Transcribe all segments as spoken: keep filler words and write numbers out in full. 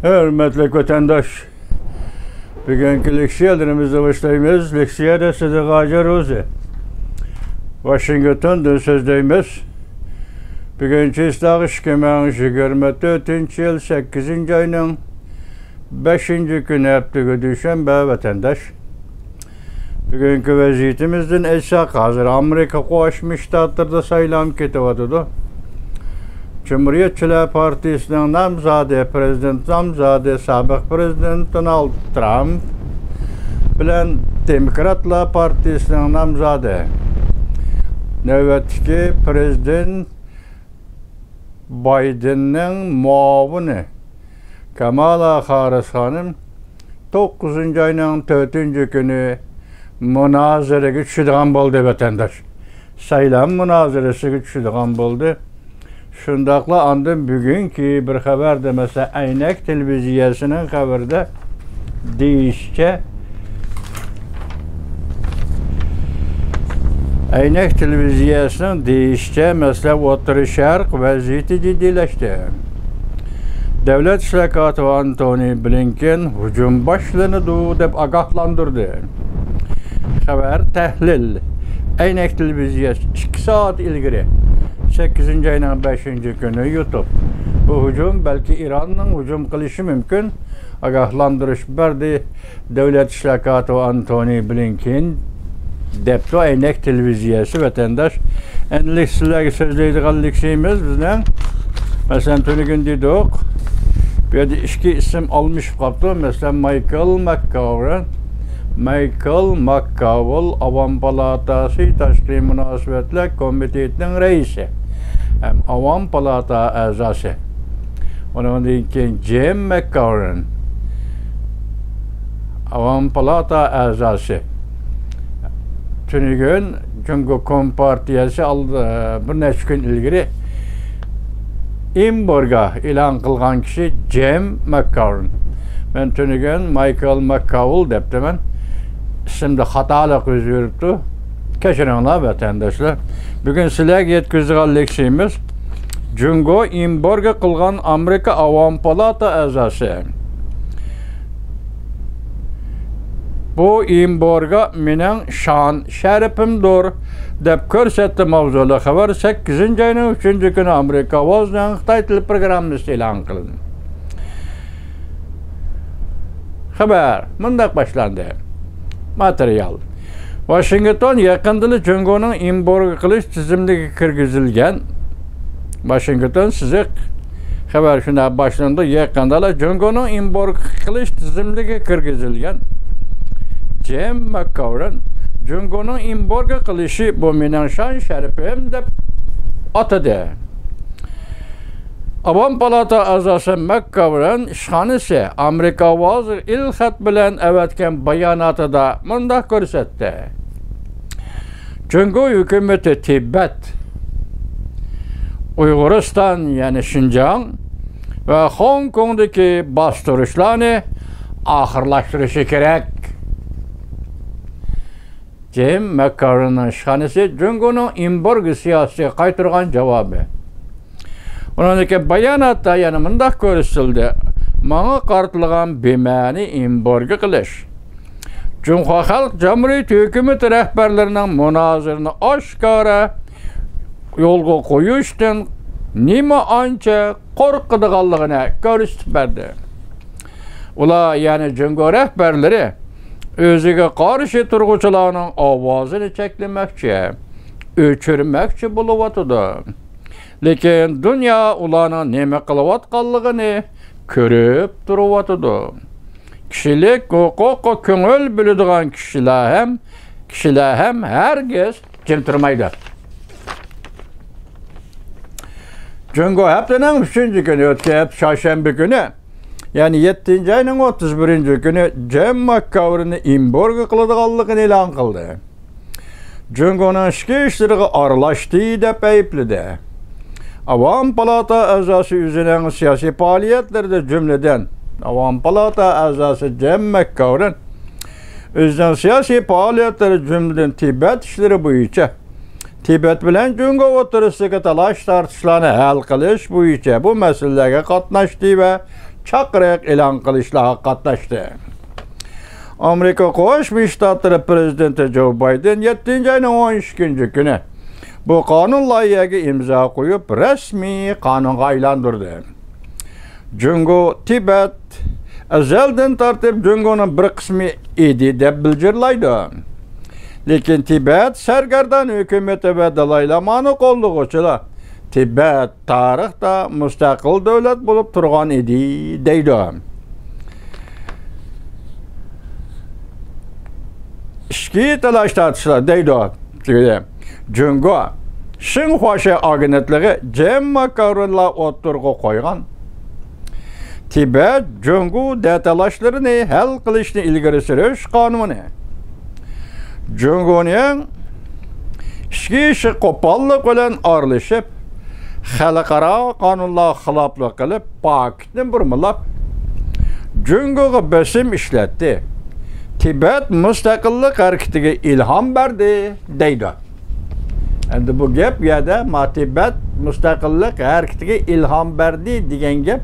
ھۆرمەتلىك ۋەتەنداش، بۈگۈنكى لېكسىيەلىرىمىزنى باشلايمىز. لېكسىيەدە سىدىق ھاجى روزى، ۋاشىنگتوندىن سۆزلەيمىز. بۈگۈن چېسلاق ئىككى مىڭ يىگىرمە تۆتىنچى يىل سەككىزىنچى ئاينىڭ بەشىنچى كۈنى، ھەپتىگە دۈشەنبە، ۋەتەنداش. بۈگۈنكى ۋەزىيىتىمىزدىن ئېيتساق، ھازىر ئامېرىكا قوشما شتاتلىرىدا سايلام كېتىۋاتىدۇ. جۇمھۇرىيەتچىلەر پارتىيىسىنىڭ نامزادى، پىرېزىدېنت نامزادى، سابىق پىرېزىدېنت دونالد ترامپ بىلەن دېموكراتلار پارتىيىسىنىڭ نامزادى، نۆۋەتتىكى پىرېزىدېنت بايدېننىڭ مۇئاۋىنى كامالا خاررىس خانىم توققۇزىنچى ئاينىڭ تۆتىنچى كۈنى مۇنازىرىگە چۈشىدىغان بولدى، ۋەتەنداش. سايلام مۇنازىرىسىگە چۈشىدىغان بولدى. شۇنداقلا ئاندىن بۈگۈنكى بىر خەۋەردە، مەسىلەن، ئەينەك تېلېۋىزىيەسىنىڭ خەۋىرىدە دېيىشىچە، ئەينەك تېلېۋىزىيەسىنىڭ دېيىشىچە، مەسىلەن، ئوتتۇرا شەرق ۋەزىيىتى جىددىيلەشتى. دۆلەت ئىشلار كاتىپى ئانتونى بلىنكېن ھۇجۇم باشلىنىدۇ دەپ ئاگاھلاندۇردى. خەۋەر تەھلىل. ئەينەك تېلېۋىزىيەسى ئىككى سائەت ئىلگىرى، سەككىزىنچى ئاينىڭ بەشىنچى كۈنى يۇتۇپ، بۇ ھۇجۇم بەلكى ئىراننىڭ ھۇجۇم قىلىشى مۇمكىن، ئاگاھلاندۇرۇش بەردى. دۆلەت ئىشلار كاتىپى ئانتونى بلىنكېن دەپتۇ ئەينەك تېلېۋىزىيەسى، ۋەتەنداش. ئەمدى سىلەرگە سۆزلەيدىغان لېكسىيىمىز بىزنىڭ، مەسىلەن، تۈنۈگۈن دېدۇق، بۇ يەردە ئىككى ئىسىم ئالمىشىپ قاپتۇ. مەسىلەن، مايكل ماككاۋرن، مايكل ماككاۋل، ئاۋام پالاتاسى تاشقى مۇناسىۋەتلەر كومىتېتىنىڭ رەئىسى ھەم ئاۋام پالاتا ئەزاسى. ئۇنىڭدىن كېيىن جىم ماككاۋرن، ئاۋام پالاتا ئەزاسى. تۈنۈگۈن جۇڭگو كومپارتىيەسى ئالدى، بىر نەچچە كۈن ئىلگىرى ئېمبارگو ئېلان قىلغان كىشى جىم ماككاۋرن. مەن تۈنۈگۈن مايكل ماككاۋل دەپتىمەن. ئىسىمدا خاتالىق يۈز بېرىپتۇ. كەچۈرۈڭلار، ۋەتەنداشلار. بۈگۈن سىلەرگە يەتكۈزىدىغان لېكسىيىمىز جۇڭگو ئېمبارگو قىلغان ئامېرىكا ئاۋام پالاتا ئەزاسى. بۇ ئېمبارگو مېنىڭ شان شەرىپىمدۇر، دەپ كۆرسەتتى ماۋزۇلۇق خەۋەر سەككىزىنچى ئاينىڭ ئۈچىنچى كۈنى ئامېرىكا ئاۋازىنىڭ خىتاي تىل پروگراممىسىدا ئېلان قىلىندى. خەۋەر مۇنداق باشلاندى. ماتېرىيال. ۋاشىنگتون يېقىندىلا جۇڭگونىڭ ئېمبارگو قىلىش تىزىملىكىگە كىرگۈزۈلگەن. ۋاشىنگتون سىزىق. خەۋەر شۇنداق باشلىنىدۇ. يېقىندىلا جۇڭگونىڭ ئېمبارگو قىلىش تىزىملىكىگە كىرگۈزۈلگەن جىم ماككاۋرن جۇڭگونىڭ ئېمبارگو قىلىشى بۇ مېنىڭ شان شەرىپىم دەپ ئاتىدى. ئاۋام پالاتا ئەزاسى ماككاۋرن ئىشخانىسى ئامېرىكا ئاۋازىغا ئېلخەت بىلەن ئەۋەتكەن باياناتىدا مۇنداق كۆرسەتتى. جۇڭگو ھۆكۈمىتى تىبەت، ئۇيغۇرىستان، يەنى شىنجاڭ ۋە خوڭكوڭدىكى باستۇرۇشلارنى ئاخىرلاشتۇرۇشى كېرەك. جىم ماككاۋرننىڭ ئىشخانىسى جۇڭگونىڭ ئېمبارگو سىياسىتىگە قايتۇرغان جاۋابى. ئۇنىڭدىكى باياناتتا يەنە مۇنداق كۆرسىتىلدى: ماڭا قارىتىلغان بىمەنە ئېمبارگو قىلىش جۇڭخۇا خەلق جۇمھۇرىيىتى ھۆكۈمىتى رەھبەرلىرىنىڭ مۇنازىرىنى ئاشكارا يولغا قويۇشتىن نېمە ئانچە قورقىدىغانلىقىنى كۆرسىتىپ بەردى. ئۇلار، يەنى جۇڭگو رەھبەرلىرى ئۆزىگە قارشى تۇرغۇچىلارنىڭ ئاۋازىنى چەكلىمەكچى، ئۆچۈرمەكچى بولۇۋاتىدۇ. لېكىن دۇنيا ئۇلارنىڭ نېمە قىلىۋاتقانلىقىنى كۆرۈپ تۇرۇۋاتىدۇ. كىشىلىك ھوقۇققا كۆڭۈل بۆلىدىغان كىشىلەر ھەم، كىشىلەر ھەم ھەرگىز جىم تۇرمايدۇ. جۇڭگو ھەپتىنىڭ ئۈچىنچى كۈنى، ئۆتكەن ھەپتە چارشەنبە كۈنى، يەنى يەتتىنچى ئاينىڭ ئوتتۇز بىرىنچى كۈنى جىم ماككاۋرننى ئېمبارگو قىلىدىغانلىقىنى ئېلان قىلدى. جۇڭگونىڭ ئىچكى ئىشلىرىغا ئارىلاشتى دەپ ئەيىبلىدى. ئاۋام پالاتا ئەزاسى ئۆزىنىڭ سىياسىي پائالىيەتلىرىدە، جۈملىدىن، ئاۋام پالاتا ئەزاسى جىم ماككاۋرن ئۆزىنىڭ سىياسىي پائالىيەتلىرى، جۈملىدىن تىبەت ئىشلىرى بويىچە، تىبەت بىلەن جۇڭگو ئوتتۇرىسىدىكى تالاش-تارتىشلارنى ھەل قىلىش بويىچە بۇ مەسىلىلەرگە قاتناشتى ۋە چاقىرىق ئېلان قىلىشلارغا قاتناشتى. ئامېرىكا قوشما شتاتلىرى پىرېزىدېنتى جو بايدېن يەتتىنچى ئاينىڭ ئون ئىككىنچى كۈنى بۇ قانۇن لايىھەگە ئىمزا قويۇپ، رەسمىي قانۇنغا ئايلاندۇردى. جۇڭگو تىبەت ئەزەلدىن تارتىپ جۇڭگونىڭ بىر قىسمى ئىدى دەپ بىلجىرلايدۇ. لېكىن تىبەت سەرگەردان ھۆكۈمىتى ۋە دالاي لامانى قوللىغۇچىلار تىبەت تارىختا مۇستەقىل دۆلەت بولۇپ تۇرغان ئىدى، دەيدۇ. ئىچكى تالاش تارتىشلار دەيدۇ. جۇڭگو شىنخۇا شې ئاگېنتلىقى جېم ماككارونلار ئوتتۇرىغا قويغان تىبەت جۇڭگو دەتالاشلىرىنى ھەل قىلىشنى ئىلگىرى سۈرۈش قانۇنى. جۇڭگونىڭ ئىچكى ئىشى قوپاللىق بىلەن ئارىلىشىپ، خەلقئارا قانۇنلارغا خىلاپلىق قىلىپ، پاكىتنى بۇرمىلاپ، جۇڭگوغا بېسىم ئىشلەتتى. تىبەت مۇستەقىللىق ھەرىكىتىگە ئىلھام بەردى، دەيدۇ. ئەمدى بۇ گەپ يەردە ما تىبەت مۇستەقىللىق ھەرىكىتىگە ئىلھام بەردى دېگەن گەپ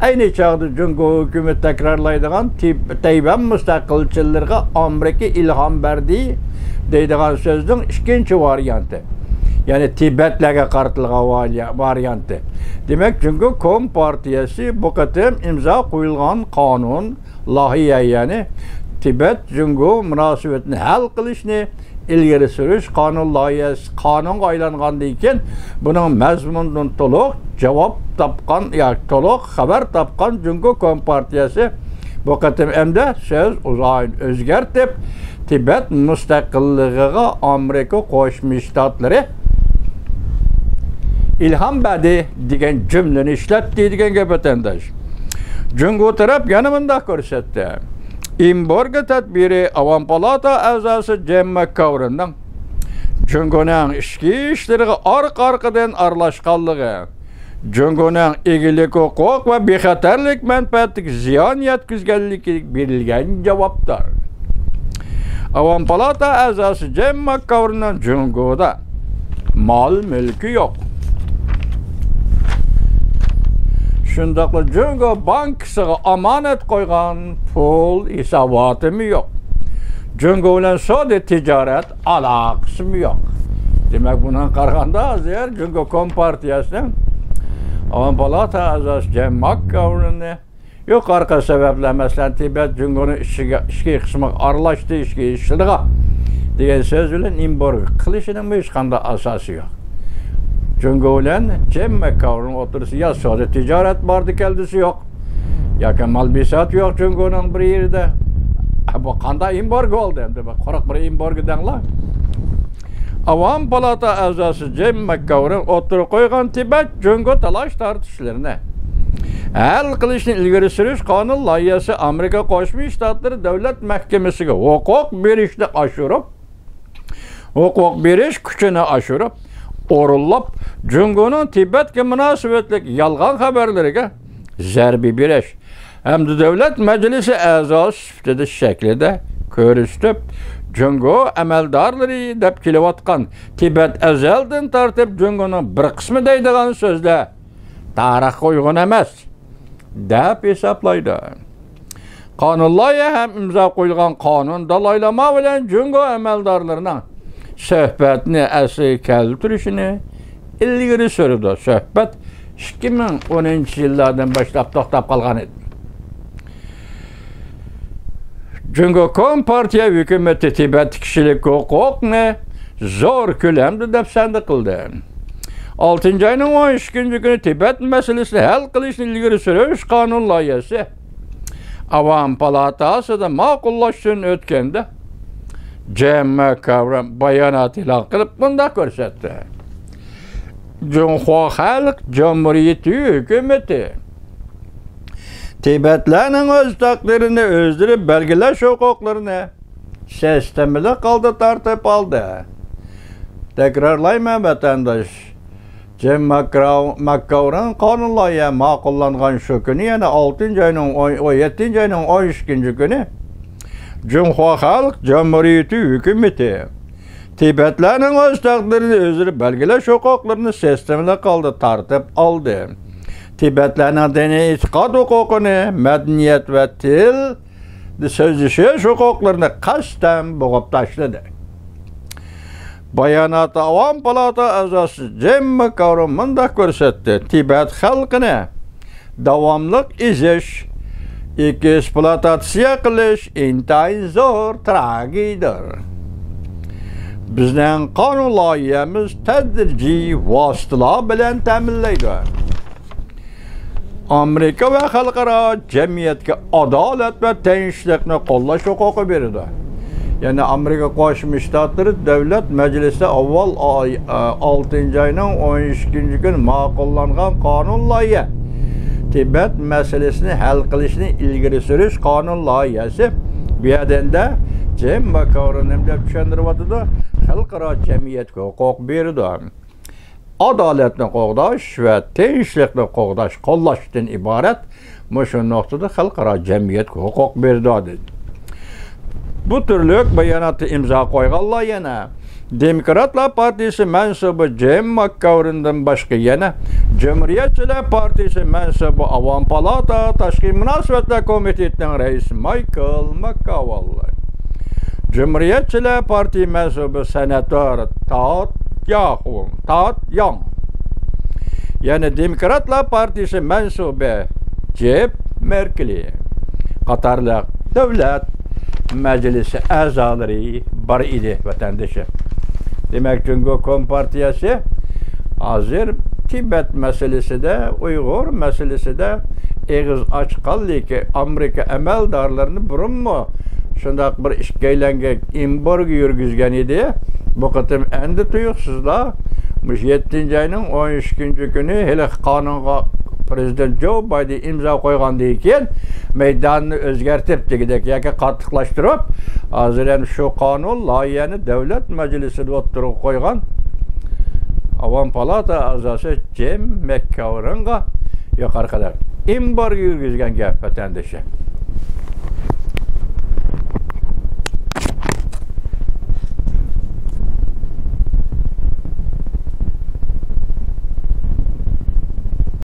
ئەينى چاغدا جۇڭگو ھۆكۈمىتى تەكرارلايدىغان تىب-، تەيۋەن مۇستەقىلچىلىرىغا ئامېرىكا ئىلھام بەردى دەيدىغان سۆزنىڭ ئىككىنچى ۋارىيانتى. يەنى تىبەتلەرگە قارىتىلغان ۋارىيا-، ۋارىيانتى. دېمەك، جۇڭگو كومپارتىيەسى بۇ قېتىم ئىمزا قويۇلغان قانۇن لايىھە، يەنى تىبەت جۇڭگو مۇناسىۋىتىنى ھەل قىلىشنى ئىلگىرى سۈرۈش قانۇن لايىھەسى قانۇنغا ئايلانغاندىن كېيىن، بۇنىڭ مەزمۇنىدىن تولۇق جاۋاب تاپقان ياكى تولۇق خەۋەر تاپقان جۇڭگو كومپارتىيەسى بۇ قېتىم ئەمدى سۆز ئۇزايىنى ئۆزگەرتىپ، تىبەت مۇستەقىللىقىغا ئامېرىكا قوشما شتاتلىرى ئىلھام بەردى دېگەن جۈملىنى ئىشلەتتى دېگەن گەپ، ۋەتەنداش. جۇڭگو تەرەپ يەنە مۇنداق كۆرسەتتى. ئېمبارگو تەدبىرى ئاۋام پالاتا ئەزاسى جېم ماككاۋرىننىڭ جۇڭگونىڭ ئىچكى ئىشلىرىغا ئارقا-ئارقىدىن ئارىلاشقانلىقى، جۇڭگونىڭ ئىگىلىك ھوقۇق ۋە بىخەتەرلىك مەنپەئەتىگە زىيان يەتكۈزگەنلىكىگە بېرىلگەن جاۋابتۇر. ئاۋام پالاتا ئەزاسى جېم ماككاۋرىننىڭ جۇڭگودا مال-مۈلكى يوق. شۇنداقلا جۇڭگو بانكىسىغا ئامانەت قويغان پۇل ھېساباتىمۇ يوق. جۇڭگو بىلەن سودا تىجارەت ئالاقىسىمۇ يوق. دېمەك، بۇنىڭغا قارىغاندا، ھازىر جۇڭگو كومپارتىيەسىنىڭ ئاۋام پالاتا ئەزاسى جېم ماككاۋرىننى يۇقىرىقى سەۋەبلەر، مەسىلەن، تىبەت جۇڭگونىڭ ئىچىگە، ئىچكى قىسمىغا ئارىلاشتى، ئىچكى ئىشلىرىغا دېگەن سۆز بىلەن ئېمبارگو قىلىشىنىڭمۇ ھېچقانداق ئاساسى يوق. جۇڭگو بىلەن جېم ماككاۋرىنىڭ ئوتتۇرىسىدا يا سودا تىجارەت باردا كەلدىسى يوق، ياكى مال بىسات يوق جۇڭگونىڭ بىر يېرىدە. ئە، بۇ قانداق ئېمبارگو بولدى ئەمدى؟ بۇ قۇرۇق بىر ئېمبارگو دەڭلار. ئاۋام پالاتا ئەزاسى جېم ماككاۋرىن ئوتتۇرىغا قويغان تىبەت جۇڭگو تالاش تارتىشلىرىنى ھەل قىلىشنى ئىلگىرى سۈرۈش قانۇن لايىھەسى ئامېرىكا قوشما شتاتلىرى دۆلەت مەھكىمىسىگە ھوقۇق بېرىشنى ئاشۇرۇپ، ھوقۇق بېرىش كۈچىنى ئاشۇرۇپ، ئورۇنلاپ، جۇڭگونىڭ تىبەتكە مۇناسىۋەتلىك يالغان خەۋەرلىرىگە زەربە بېرىش ھەمدە دۆلەت مەجلىسى ئەزاسى سۈپىتىدە شەكلىدە كۆرسىتىپ، جۇڭگو ئەمەلدارلىرى دەپ كېلىۋاتقان تىبەت ئەزەلدىن تارتىپ جۇڭگونىڭ بىر قىسمى دەيدىغان سۆزلەر تارىخقا ئۇيغۇن ئەمەس، دەپ ھېسابلايدۇ. قانۇن لايىھە ھەم ئىمزا قويۇلغان قانۇن دالاي لاما بىلەن جۇڭگو ئەمەلدارلىرىنىڭ سۆھبەتنى ئەسلىگە كەلتۈرۈشىنى ئىلگىرى سۈرىدۇ. سۆھبەت ئىككى مىڭ ئونىنچى يىللاردىن باشلاپ توختاپ قالغان ئىدى. جۇڭگو كومپارتىيە ھۆكۈمىتى تىبەتتە كىشىلىك ھوقۇقنى زور كۆلەمدە دەپسەندە قىلدى. ئالتىنچى ئاينىڭ ئون ئىككىنچى كۈنى تىبەت مەسىلىسىنى ھەل قىلىشنى ئىلگىرى سۈرۈش قانۇن لايىھەسى ئاۋام پالاتاسىدا ماقۇللاشتىن ئۆتكەندە، جېم ماككاۋرىن بايانات ئېلان قىلىپ مۇنداق كۆرسەتتى. جۇڭخۇا خەلق جۇمھۇرىيىتى ھۆكۈمىتى تىبەتلەرنىڭ ئۆز تەقدىرىنى ئۆزلىرى بەلگىلەش ھوقۇقلىرىنى سىستېمىلىق ھالدا تارتىپ ئالدى. تەكرارلايمەن، ۋەتەنداش، جېم ماكراۋ-، ماككاۋرىن قانۇن لايىھە ماقۇللانغان شۇ كۈنى، يەنى ئالتىنچى ئاينىڭ ئون، ئون يەتتىنچى ئاينىڭ ئون ئىككىنچى كۈنى جۇڭخۇا خەلق جۇمھۇرىيىتى ھۆكۈمىتى تىبەتلەرنىڭ ئۆز تەقدىرىنى ئۆزلىرى بەلگىلەش ھوقۇقلىرىنى سىستېمىلىق ھالدا تارتىپ ئالدى. تىبەتلەرنىڭ دىنىي ئېتىقاد ھوقۇقىنى، مەدەنىيەت ۋە تىل، سۆزلىشىش ھوقۇقلىرىنى قەستەن بوغۇپ تاشلىدى. باياناتتا ئاۋام پالاتا ئەزاسى جىم ماكاۋرون مۇنداق كۆرسەتتى: تىبەت خەلقىنى داۋاملىق ئېزىش، ئېكسپلۇئاتاتسىيە قىلىش ئىنتايىن زور تىراگېدىيەدۇر. بىزنىڭ قانۇن لايىھەمىز تەدرىجىي ۋاسىتىلەر بىلەن تەمىنلەيدۇ. ئامېرىكا ۋە خەلقئارا جەمئىيەتكە ئادالەت ۋە تەڭشىلىقنى قوللاش ھوقۇقى بېرىدۇ. يەنى ئامېرىكا قوشما شتاتلىرى دۆلەت مەجلىسىدە ئاۋۋال ئاي، ئالتىنچى ئاينىڭ ئون ئىككىنچى كۈنى ماقۇللانغان قانۇن لايىھە، تىبەت مەسىلىسىنى ھەل قىلىشنى ئىلگىرى سۈرۈش قانۇن لايىھەسى بۇ يەردە جىم ماكاۋرون نېمە دەپ چۈشەندۈرۈۋاتىدۇ؟ خەلقئارا جەمئىيەتكە ھوقۇق بېرىدۇ. ئادالەتنى قوغداش ۋە تىنچلىقنى قوغداش، قوللاشتىن ئىبارەت مۇشۇ نۇقتىدا خەلقئارا جەمئىيەتكە ھوقۇق بېرىدۇ، دېدى. بۇ تۈرلۈك باياناتتا ئىمزا قويغانلار يەنە دېموكراتلار پارتىيىسى مەنسۇبى جىم ماككاۋرىندىن باشقا يەنە جۇمھۇرىيەتچىلەر پارتىيىسى مەنسۇبى ئاۋام پالاتا تاشقى مۇناسىۋەتلەر كومىتېتىنىڭ رەئىسى مايكل ماككاۋال، جۇمھۇرىيەتچىلەر پارتىيە مەنسۇبى سېناتور تاد ياخۇن، تاد ياڭ، يەنە دېموكراتلار پارتىيىسى مەنسۇبى جېپ مېركلى قاتارلىق دۆلەت مەجلىسى ئەزالىرى بار ئىدى، ۋەتەندىشىم. دېمەك، جۇڭگو كومپارتىيەسى ھازىر تىبەت مەسىلىسىدە، ئۇيغۇر مەسىلىسىدە ئېغىز ئاچقانلىكى، ئامېرىكا ئەمەلدارلىرىنى بۇرۇنمۇ شۇنداق بىر ئىككىيلەنگە ئېمبارگو يۈرگۈزگەن ئىدى. بۇ قېتىم ئەندى تۇيۇقسىزلا مۇشۇ يەتتىنچى ئاينىڭ ئون ئىككىنچى كۈنى ھېلىقى قانۇنغا، پىرېزىدېنت جو بايدېن ئىمزا قويغاندىن كېيىن، مەيداننى ئۆزگەرتىپ دېگۈدەك ياكى قاتتىقلاشتۇرۇپ، ھازىر يەنە شۇ قانۇن لايىھەنى دۆلەت مەجلىسىدە ئوتتۇرىغا قويغان ئاۋام پالاتا ئەزاسى جىم مەككاۋرىنغا يۇقىرىقىدەك ئېمبارگو يۈرگۈزگەن گەپ، ۋەتەندىشىم.